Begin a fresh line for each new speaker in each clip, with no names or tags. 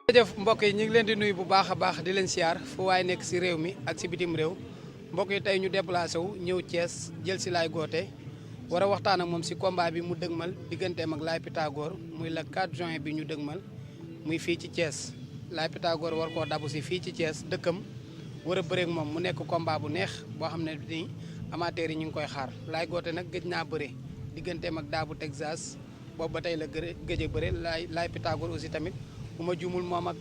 jërëjëf mbokk yi ñu ngi leen di nuyu bu baax a baax di leen siyaar fu waaye nekk si réew mi ak si bitim réew mbokk yi tey ñu déplacé wu ñëw Thiès jël si Laye Gothé war a waxtaan ak moom si combat bi mu dëgmal digganteem ak Laye Pythagore muy le 4 juin bi ñu dëgmal muy fii ci Thiès Laye Pythagore war koo dabu si fii ci Thiès dëkkam war a bëreeg moom mu nekk combat bu neex boo xam ne nii amateurs yi ñu ngi koy xaar Laye Gothé nag gëj naa bëre digganteem ak Daabu Texas boobu ba tey la gëj a bëre Laye Pythagore aussi tamit bu ma juumul moom ak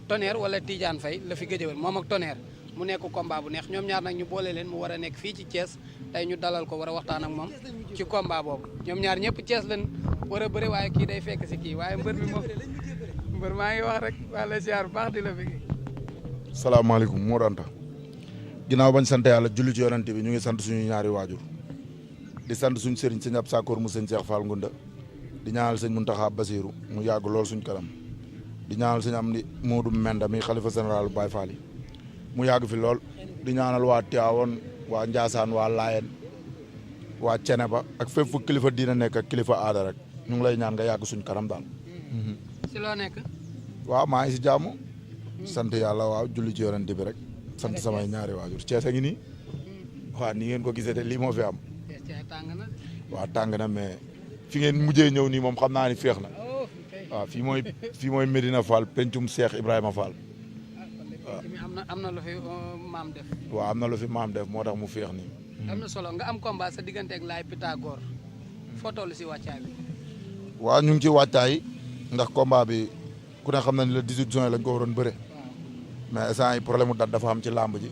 Tonnerre wala Tidiane Faye la fi gëj a bëre moom ak Tonnerre mu nekk combat bu neex ñoom ñaar nag ñu boole leen mu war a nekk fii ci Thiès tey ñu dalal ko war a waxtaan ak moom ci combat boobu ñoom ñaar ñëpp Thiès lañ war a bëre waaye kii day fekk si kii waaye mbër bi moom mbër maa ngi wax rek wala ziar bu baax di la bëgg.
salaamaaleykum Modou Anta ginnaaw bañ sant yàlla julli ci yonent bi ñu ngi sant suñu ñaari waajur di sant suñu sëriñ sëñ Abdou Sakor mu sëñ Cheikh Fall Ngunda di ñaanal sëñ Mountakha Bassirou mu yàgg lool suñ kanam di ñaanal sëñ Amdi Modou Menda mi xalifa général Baye Fall yi mu yàgg fi lool di ñaanal waa Tivaouane waa Ndiassane waa Layène waa Ceneba ak fépp fu kilifa diina nekk ak kilifa aada rek ñu ngi lay ñaan nga yàgg suñ kanam daal.
si loo nekk.
waaw maa ngi si jàmm. sant yàlla waaw julli ci yonent bi rek. sant samay ñaari waajur Cees a ngi nii. waaw ni ngeen ko gisee te lii moo fi am. waaw tàng na mais fi ngeen mujjee ñëw nii moom xam naa ni féex na. waaw fii mooy Medina Fall pencum Cheikh Ibrahima Fall.
am na lu fi maam def.
waaw am na lu fi maam def moo tax mu féex nii.
am na solo nga am combat sa diggante ak Laye Pythagore foo toll si wàccaay bi.
waaw ñu ngi ci wàccaay ndax combat bi ku ne xam na ni le 18 juin lañ ko waroon bëre. mais instant yi problème mu date dafa am ci làmb ji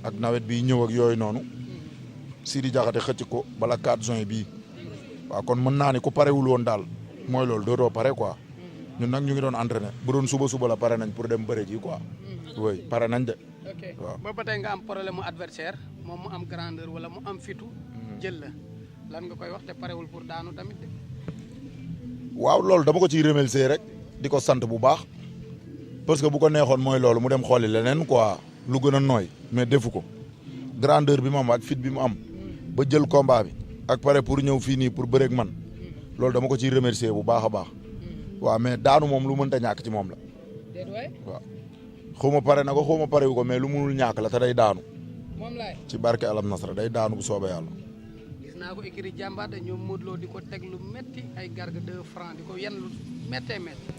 ak nawet bi ñëw ak yooyu noonu Sidi Diakhaté xëcc ko bala 4 juin bii waaw kon mën naa ni ku parewul woon daal mooy loolu dootoo pare quoi ñun nag ñu ngi doon entraîné bu doon suba la pare nañ pour dem bëre ji quoi. oui pare nañ de.
ok waaw ba tey nga am problème mu adversaire moom mu am grandeur wala mu am fitu jël la lan nga koy wax te parewul pour daanu tamit de.
waaw loolu dama ko ciy remercier rek di ko sant bu baax parce que bu ko neexoon mooy loolu mu dem xooli leneen quoi lu gën a nooy mais defu ko grandeur bi mu am ak fit bi mu am ba jël combat bi ak pare pour ñëw fii nii pour bëreeg man loolu dama ko ciy remercier bu baax a baax waaw mais daanu moom lu mënta ñàkk ci moom la waaw xaw ma pare na ko xaw ma pare wu ko mais lu munul ñàkk la te day daanu
moom laay
ci barke alam nasra day daanu bu soobee yàlla.
gis naa ko écrit jàmbaar de ñoom Modou Lo di ko teg lu metti ay garga 2 francs di ko yenn lu méttee métti.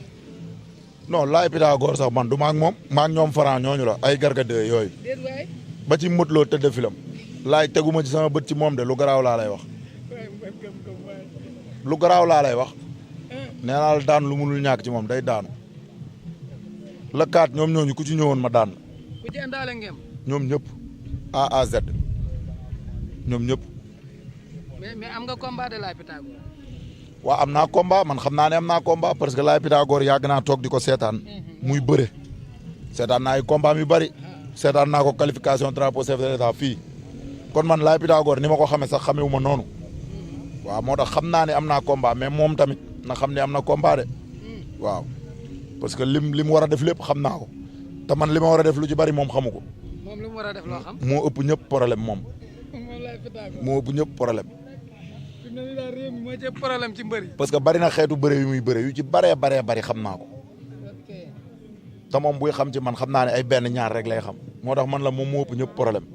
non Laye Pythagore sax man du ma ak moom maa ak ñoom franc ñooñu la ay garga 2 yooyu ba ci Modou Lo tëdd filam laay teguma ci sama bët ci moom de lu garaaw laa lay wax lu garaaw laa lay wax nee naa la daan lu munul ñàkk ci moom day daanu la 4 ñoom ñooñu ku ci ñëwoon ma daan
ku ci indaale ngeen.
ñoom ñëpp A à Z ñoom ñëpp.
mais am nga combat de Laye Pythagore.
waaw am naa combat man xam naa ne am naa combat parce que Laye Pythagore yàgg naa toog di ko seetaan muy bëre seetaan naa ay combat yu bëri seetaan naa ko qualification drapeau chef de l'État fii kon man Laye Pythagore ni ma ko xamee sax xamewu ma noonu waaw moo tax xam naa ne am naa combat mais moom tamit na xam ne am na combat de waaw parce que lim war a def lépp xam naa ko te man li ma war a def lu ci bëri moom xamu ko.
moom li mu war a def loo xam.
moo ëpp ñëpp problème moom. moo ëpp ñëpp problème.
moo ci problème ci mbëri.
parce que bari na xeetu bëre yu muy bëre yu ci bari xam naa ko. te moom buy xam ci man xam naa ne ay benn ñaar rek lay xam. moo tax man la moom moo ëpp ñëpp problème.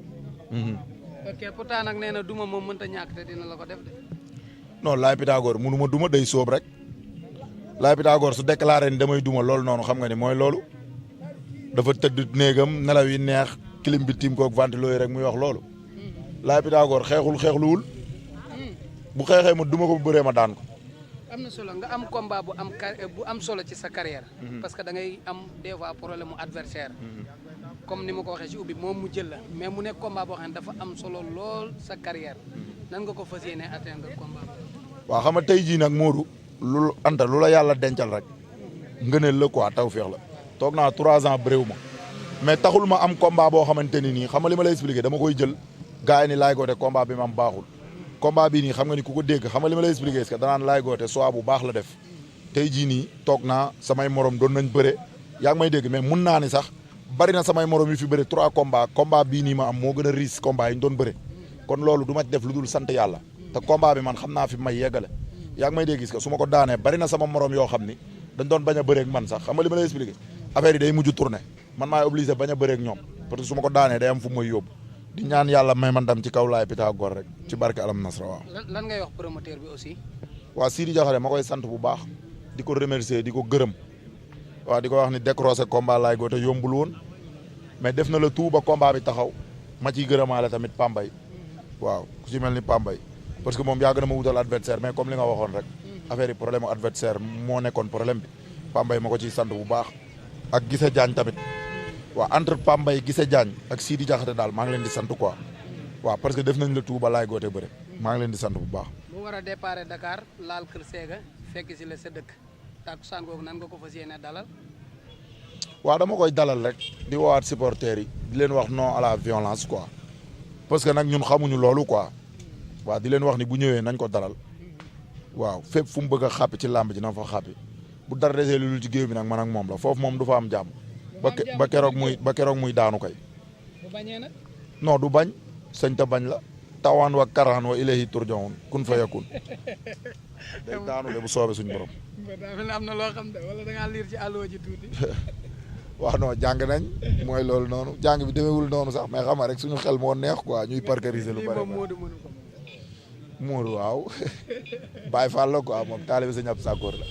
ok pourtant nag nee na duma moom mënta ñàkk te dina la ko def de.
non Laye Pythagore munu ma duma day sóob rek. Laye Pythagore su déclaré ni damay duma loolu noonu xam nga ni mooy loolu. dafa tëdd néegam nelaw yi neex clim bi tiim koog ventilo yi rek muy wax loolu. Laye Pythagore xeexluwul. bu xeexee ma duma ko bu bëree ma daan ko.
am na solo nga am combat bu am solo ci sa carrière. parce que da ngay am des fois problème mu adversaire. comme ni ma ko waxee ci ubbi moom mu jël la mais mu nekk combat boo xam ne dafa am solo lool sa carrière nan nga ko fas yéene atteindre combat bi.
waaw xam nga tey jii nag Modou lu Anta lu la yàlla dencal rek ngëneel la quoi tawfeex la toog naa 3 ans bëréew ma mais taxul ma am combat boo xamante ni nii xam nga li ma lay expliqué dama koy jël gars yi ni Laye Gothé combat bi ma am baaxul. combat bii nii xam nga ni ku ko dégg xam nga li ma lay expliqué est-ce que danaan Laye Gothé soit bu baax la def tey jii nii toog naa samay morom doon nañ bëre yaa ngi may dégg mais mun naa ni sax bari na samay morom yu fi bëre 3 combats combat bii nii ma am moo gën a riche combat yi ñu doon bëre kon loolu du ma def lu dul sant yàlla te combat bi man xam naa fi may yeggale yaa ngi may dégg gis nga su ma ko daanee bari na sama morom yoo xam ni dañ doon bañ a bëreeg man sax xam nga li ma lay expliqué affaire yi day mujj tourné man maay obligé bañ a bëreeg ñoom parce que su ma ko daanee day am fu may yóbbu di ñaan yàlla may man dam ci kaw laay Pythagore rek ci barke alam nasra waaw.
lan ngay wax promoteur bi aussi.
waaw Sidi Diakhaté ma koy sant bu baax di ko remercier di ko gërëm waaw di ko wax ni décroché combat Laye Gothé yombul woon mais def na la tout ba combat bi taxaw ma ciy gërëmaale tamit Pambay waaw ku ci mel ni Pambay parce que moom yàgg na ma wutal adversaire mais comme li nga waxoon rek affaire yi problème mu adversaire moo nekkoon problème bi Pambay ma ko ciy sant bu baax ak Gise Diagne tamit waaw entre Pambay Gise Diagne ak Sidi Diakhaté daal maa ngi leen di sant quoi waaw parce que def nañ la tout ba Laye Gothé bëre maa ngi leen di sant bu baax.
bu war a départ Dakar laal Kër Sega fekk si la sa dëkk takkusaan googu nan nga ko fas yéene dalal.
waaw dama koy dalal rek di woowaat supporters yi di leen wax non à la violence quoi parce que nag ñun xamuñu loolu quoi waaw di leen wax ni bu ñëwee nañ ko dalal waaw fépp fu mu bëgg a xàppi ci làmb ji na fa xàppi bu dara desee lu ci géew bi nag man ak moom la foofu moom du fa am jàmm ba keroog muy daanu kay.
bu bañee nag.
non du bañ sëñ ta bañ la tawaan wa karaan wa ilayhi turjaun kun fa yakun day daanu de bu soobee suñu borom.
am na loo xam de wala da ngaa liir ci àlluwa ji tuuti.
waaw non jàng nañ mooy loolu noonu jàng bi demeewul noonu sax mais xam nga rek suñu xel moo neex quoi ñuy parcariser lu bëri. Moodu waaw Baye Fall la quoi moom taalibe Sëñ Abdou Sakor la.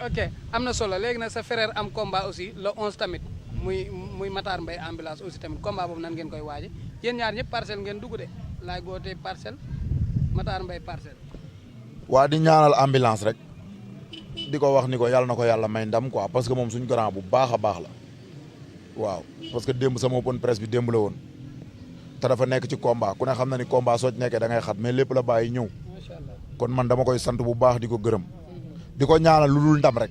ok am na solo léegi nag sa frère am combat aussi le 11 tamit muy Matar Mbaye ambulance aussi tamit combat boobu nan ngeen koy waaje yéen ñaar ñëpp parcelle ngeen dugg de Laye Gothé parcelle Matar Mbaye parcelle.
waa di ñaanal ambulance rek di ko wax ni ko yàlla na ko yàlla may ndam quoi parce que moom suñu grand bu baax a baax la waaw parce que démb sama open presse bi démb la woon. te dafa nekk ci combat ku ne xam na ni combat soo ci nekkee da ngay xat mais lépp la bàyyi ñëw kon man dama koy sant bu baax di ko gërëm di ko ñaanal lu dul ndam rek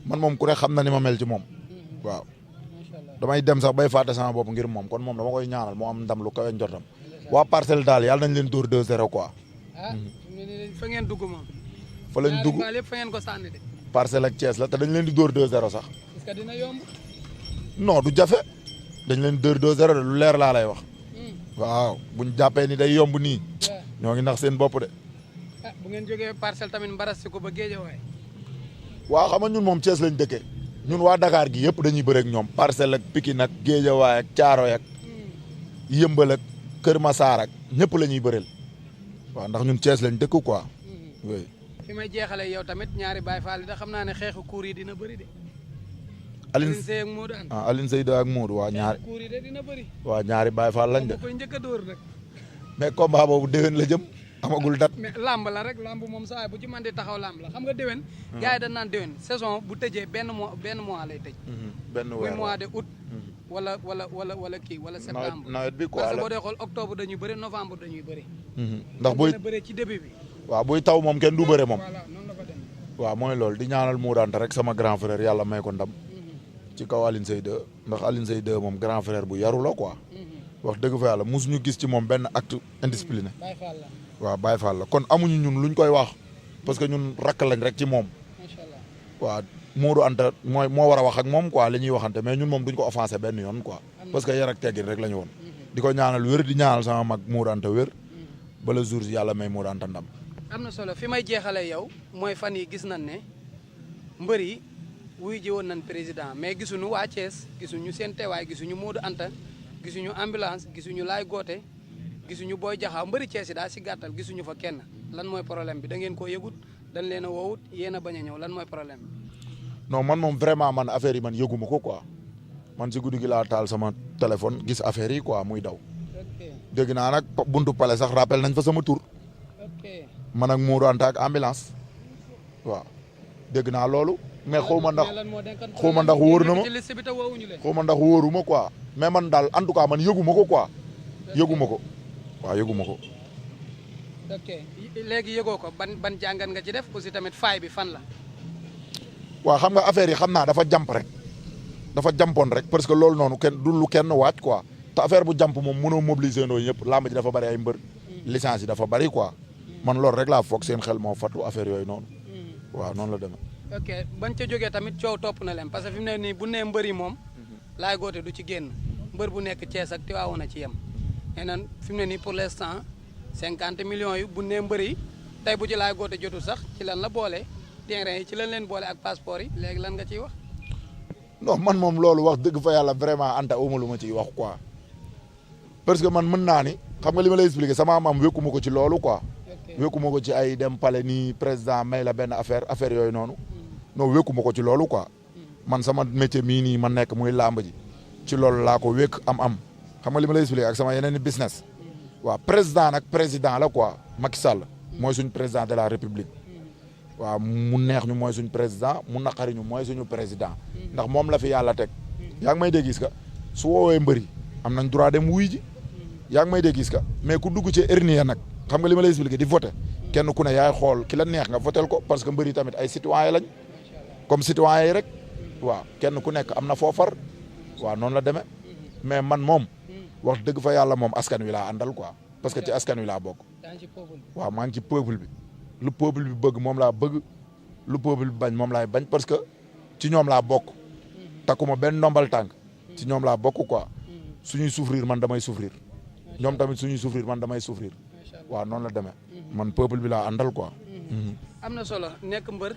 man moom ku ne xam na ni ma mel ci moom waaw damay dem sax bay fàtte sama bopp ngir moom kon moom dama koy ñaanal moo am ndam lu kawe njortam waa parcelle daal yàlla nañ leen dóor 2-0 quoi.
fa ngeen dugg moom.
fa lañ dugg
lépp fa ngeen ko sànni de.
parcelle ak Thiès la te dañ leen di dóor 2-0 sax.
est-ce que dina yomb.
non du jafe dañ leen dóor 2-0 de lu leer laa lay wax. waaw buñ jàppee ni day yomb nii ñoo ngi nax seen bopp de.
bu ngeen jógee parcelle tamit mbarasi ko ba Guédiawaye.
waaw xam nga ñun moom Thiès lañ dëkkee ñun waa Dakar gi yëpp dañuy bëre ak ñoom Parcelles ak Pikine ak Guédiawaye ak Thiaroye ak Yëmbal ak Kër Massar ak ñëpp la ñuy bëreel waaw ndax ñun Thiès lañ dëkk quoi. oui.
fi may jeexalee yow tamit ñaari Baye Fall yi da xam naa ne xeexu kuur yi dina bëri de. Alioune Seye ak Modou Anta
Alioune Seye ak Modou waa ñaari
kuur yi de dina bëri.
waa ñaari Baye Fall lañ de.
koy njëkk a dóor nag.
mais combat boobu déwén la jëm amagul date.
mais lamb la rek lamb moom saa bu ci mën di taxaw lamb la xam nga déwén. gars yi dañ naan déwén saison bu tëjee benn mois lay tëj.
benn weer
muy mois de août. wala kii wala septembre.
nawet bi quoi
parce que boo dee xool octobre dañuy bëri novembre dañuy bëri.
ndax buy
bëri ci début bi.
waaw buy taw moom kenn du bëre moom.
voilà noonu la ko demee.
waaw mooy loolu di ñaanal Modou Anta rek sama grand frère yàlla may ko ndam. ci kaw Alioune Seye 2 ndax Alioune Seye 2 moom grand frère bu yaru la quoi. wax dëgg fa yàlla mosuñu gis ci moom benn acte indiscipliné.
Baye Fall la.
waaw Baye Fall la kon amuñu ñun luñ koy wax parce que ñun rakk lañ rek ci moom.
macha allah
waaw Modou Anta moo war a wax ak moom quoi li ñuy waxante mais ñun moom duñ ko offensé benn yoon quoi. parce que yar ak teggin rek la ñu woon. di ko ñaanal wér di ñaanal sama mag Modou Anta wér. ba le jour yàlla may Modou Anta ndam.
am na solo fi may jeexalee yow mooy fan yi gis nañ ne mbër yi wuy ji woon nañ président mais gisuñu waa Thiès gisuñu seen teewaay gisuñu Modou Anta gisuñu ambulance gisuñu Laye Gothé gisuñu Boy Jaxaaw mbëri Thiès yi daal si gàttal gisuñu fa kenn lan mooy problème bi da ngeen koo yëgut dañ leen a woowut yéen a bañ a ñëw lan mooy problème bi.
non man moom vraiment man affaire yi man yëguma ko quoi man si guddi gi laa taal sama téléphone gis affaire yi quoi muy daw. dégg naa nag buntu pale sax rappel nañ fa sama tur. man ak Modou Anta ak ambulance waaw dégg naa loolu. mais xaw ma ndax wóor na ma xaw ma ndax wóoruma quoi mais man daal en tout cas man yëguma ko quoi yëguma ko waaw yëguma ko.
ok léegi yëgoo ko ban jàngat nga ci def aussi tamit faay bi fan la.
waaw xam nga affaire yi xam naa dafa jàmp rek dafa jàmpoon rek parce que loolu noonu kenn du lu kenn waaj quoi te affaire bu jàmp moom mënoo mobiliser ndoo ñëpp làmb ji dafa bari ay mbër licence yi dafa bari quoi man loolu rek laa foog seen xel moo fatu affaire yooyu noonu waaw noonu la demee.
ok bañ ca jógee tamit coow topp na leen parce que fi mu ne nii bu nee mbër yi moom Laye Gothé du ci génn mbër bu nekk Thiès ak Tivaouane a ci yem nee nan fi mu ne nii pour l'instant 50 millions yi bu nee mbër yi tey bu ci Laye Gothé jotul sax ci lan la boole terrain yi ci lañ leen boole ak passeport yi léegi lan nga ciy wax.
non man moom loolu wax dëgg fa yàlla vraiment Anta awma lu ma ciy wax quoi parce que man mën naa ni xam nga li ma lay expliquer sama am wékkuma ko ci loolu quoi. wékkuma ko ci ay dem palais nii président may la benn affaire yooyu noonu. non wékkuma ko ci loolu quoi. man sama métier mii nii ma nekk muy làmb ji ci loolu laa ko wékk am xam nga li ma lay expliquer ak sama yeneen i business. waaw président nag président la quoi Macky Sall mooy suñ président de la république. waaw mu neex ñu mooy suñu président mu naqari ñu mooy suñu président ndax moom la fi yàlla teg yaa ngi may dégg gis ka su woowee mbëri am nañ droit dem wuy ji yaa ngi may dégg gis ka mais ku dugg ci hernie nag xam nga li ma lay expliqué di voté kenn ku ne yaay xool ki la neex nga votel ko parce que mbëri tamit ay citoyen lañ comme citoyen yi rek waaw kenn ku nekk am na foofar waaw noonu la demee mais man moom wax dëgg fa yàlla moom askan wi laa àndal quoi parce que ci askan wi laa bokk waaw maa ngi ci peuple bi lu peuple bi bëgg moom laa bëgg lu peuple bi bañ moom laay bañ parce que ci ñoom laa bokk takkuma benn ndombal tànk ci ñoom laa bokk quoi suñuy souffrir man damay souffrir ñoom tamit suñuy souffrir man damay souffrir waaw noonu la demee man peuple bi laa àndal quoi.
am na solo nekk mbër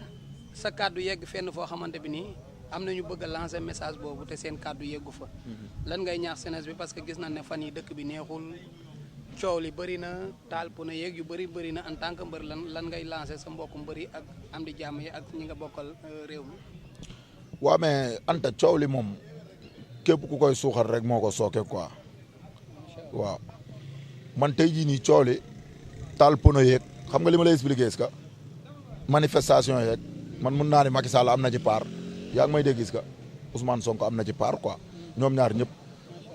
sa kàddu yegg fenn foo xamante bi nii am na ñu bëgg a lancer message boobu te seen kàddu yeggu fa lan ngay ñaax jeunesse bi parce que gis nañ ne fan yi dëkk bi neexul. coow li bëri na taal pneu yeeg yu bëri na en tant que mbër lan ngay lancé sa mbokku mbëri ak am di jàmm yi ak ñi nga bokkal réew mi.
waaw mais Anta coow li moom képp ku koy suuxal rek moo ko sooke quoi waaw man tey jii nii coow li taal pneu yeeg xam nga li ma lay expliqué est-ce que manifestation yeeg man mun naa ne Macky Sall am na ci part yaa ngi may dégg est-ce que Ousmane Sonko am na ci part quoi ñoom ñaar ñëpp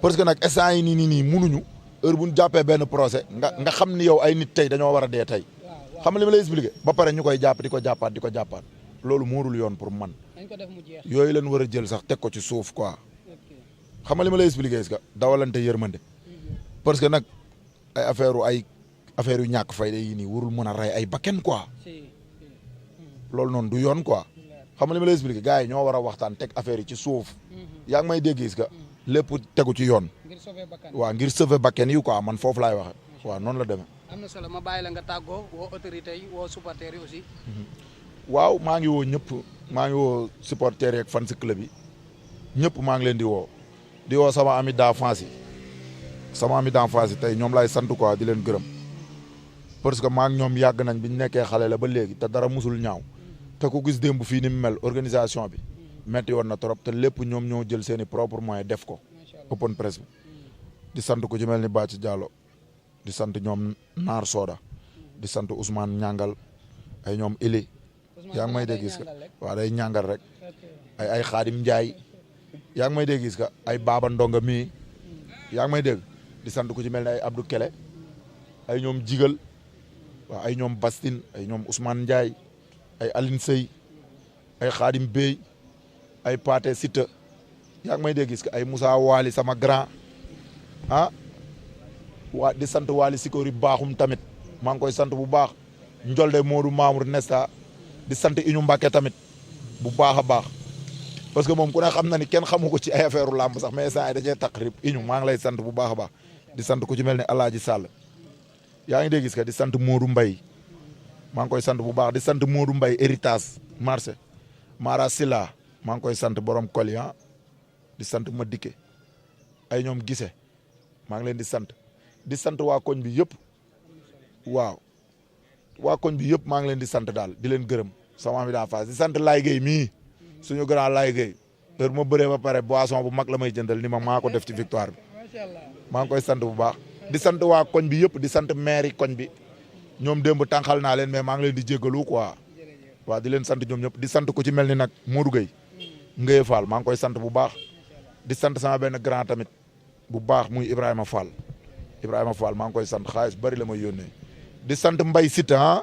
parce que nag instant yi nii munuñu. heure bu ñu jàppee benn procès nga xam ni yow ay nit tey dañoo war a dee tey xam nga li ma lay expliqué ba pare ñu koy jàpp di ko jàppaat loolu moorul yoon pour man yooyu leen war a jël sax teg ko ci suuf quoi xam nga li ma lay expliqué est-ce que dawalante yërmande parce que nag ay affaire yu ñàkk fayda yi nii warul mën a rey ay bakken quoi loolu noonu du yoon quoi xam nga li ma lay expliqué gars yi ñoo war a waxtaan teg affaire yi ci suuf yaa ngi may dégg est-ce que lépp tegu ci yoon. waaw ngir sauver bakken yi quoi man foofu laay waxe waaw noonu la demee.
am na solo ma bàyyi la nga tàggoo woo autorités yi woo supporters yi aussi.
waaw maa ngi woo ñëpp maa ngi woo supporters yi ak fans club yi ñëpp maa ngi leen di woo sama ami d'enfance yi tey ñoom laay sant quoi di leen gërëm parce que maa ngi ñoom yàgg nañ bi ñu nekkee xale la ba léegi te dara musul ñaaw te ku gis démb fii ni mu mel organisation bi metti woon na trop te lépp ñoom ñoo jël seen i propre moyen def ko open press bi di sant ku ci mel ni Bathie Diallo di sant ñoom Naar Soda di sant Ousmane Ñangal ay ñoom Ili yaa ngi may dégg gis ka waaw day ñàngal rek ay Xaadim Njaay yaa ngi may dégg gis ka ay Baba Ndonga mii yaa ngi may dégg di sant ku ci mel ni ay Abdou Kele ay ñoom Jigal waaw ay ñoom Bastine ay ñoom Ousmane Ndiaye ay Aline Sey ay Xaadim Bey ay Pathé Sita yaa ngi may dégg gis ka ay Moussa Wali sama grand di sant Wali Sikori baaxum tamit maa ngi koy sant bu baax Njolde Modou Mamour Nesta di sant Iñu Mbàkke tamit bu baax a baax parce que moom ku ne xam na ni kenn xamu ko ci ay affaire u làmb sax mais saa yi dajee taq rib Iñu maa ngi lay sant bu baax a baax di sant ku ci mel ni Alaaji Sall yaa ngi dégg gis ka di sant Modou Mbaye maa ngi koy sant bu baax di sant Modou Mbaye héritage marché Mara Silla maa ngi koy sant borom Kolian di sant ma dikke ay ñoom gise maa ngi leen di sant waa koñ bi yëpp waaw waa koñ bi yëpp maa ngi leen di sant daal di leen gërëm sama ami daa faas di sant Laye Gueye mii suñu grand Laye Gueye heure ma bëree ba pare boisson bu mag la may jëndal ni ma maa ko def ci victoire bi maa ngi koy sant bu baax di sant waa koñ bi yëpp di sant maire yi koñ bi ñoom démb tànqal naa leen mais maa ngi leen di jéggalu quoi waaw di leen sant ñoom ñëpp di sant ku ci mel ni nag Modou Gueye Ngeye Fall maa ngi koy sant bu baax di sant sama benn grand tamit bu baax muy Ibrahima Fall maa ngi koy sant xaalis bari la may yónnee di sant Mbaye Sita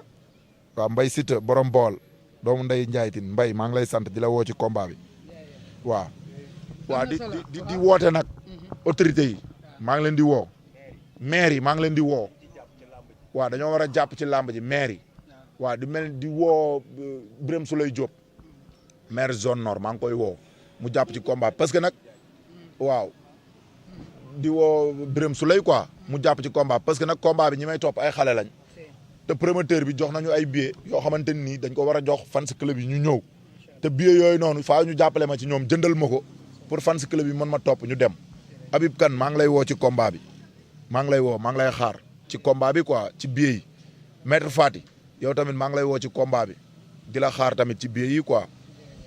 waaw Mbaye Sita borom bool doomu Ndeye Ndiaye Tine Mbaye maa ngi lay sant di la woo ci combat bi waaw di woote nag autorité yi maa ngi leen di woo maire yi maa ngi leen di woo waaw dañoo war a jàpp ci làmb ji maire yi waaw di woo Birame Souleye Diop maire zone nord maa ngi koy woo mu jàpp ci combat parce que nag waaw di woo Birame Souleye quoi mu jàpp ci combat parce que nag combat bi ñi may topp ay xale lañ te promoteur bi jox nañu ay billets yoo xamante ni dañ ko war a jox fans club yi ñu ñëw te billets yooyu noonu faa ñu jàppale ma ci ñoom jëndal ma ko pour fans club yi mën ma topp ñu dem Habib Kane maa ngi lay woo ci combat bi maa ngi lay woo maa ngi lay xaar ci combat bi quoi ci billets yi maître Fati yow tamit maa ngi lay woo ci combat bi di la xaar tamit ci billets yi quoi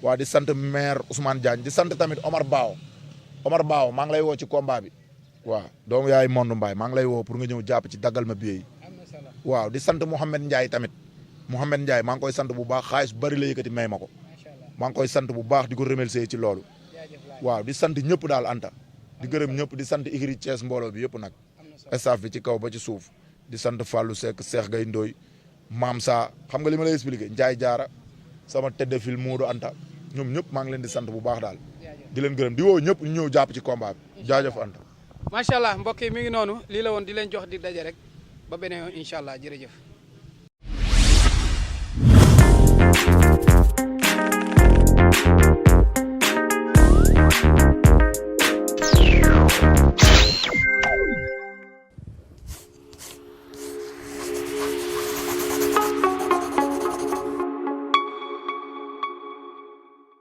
waa di sant maire Ousmane Diagne di sant tamit Omar Bao maa ngi lay woo ci combat bi waaw doomu yaay Mondou Mbaye maa ngi lay woo pour nga ñëw jàpp ci daggal ma billets yi waaw di sant Mouhamed Ndiaye tamit Mouhamed Ndiaye maa ngi koy sant bu baax xaalis bari la yëkkati may ma ko maa ngi koy sant bu baax di ko remercier ci loolu waaw di sant ñëpp daal Anta di gërëm ñëpp di sant Igri Thiès mbooloo bi yëpp nag staff bi ci kaw ba ci suuf di sant Fallou Seck Cheikh Gaye Ndoy Maam Sa xam nga li ma lay expliquer Ndiaye Jaara sama tëdd fil Moodu Anta ñoom ñëpp maa ngi leen di sant bu baax daal di leen gërëm di woo ñëpp ñu ñëw jàpp ci combat bi jaajëf Anta
macha allah mbokk yi mi ngi noonu lii la woon di leen jox di daje rek ba beneen yoon incha allah jërëjëf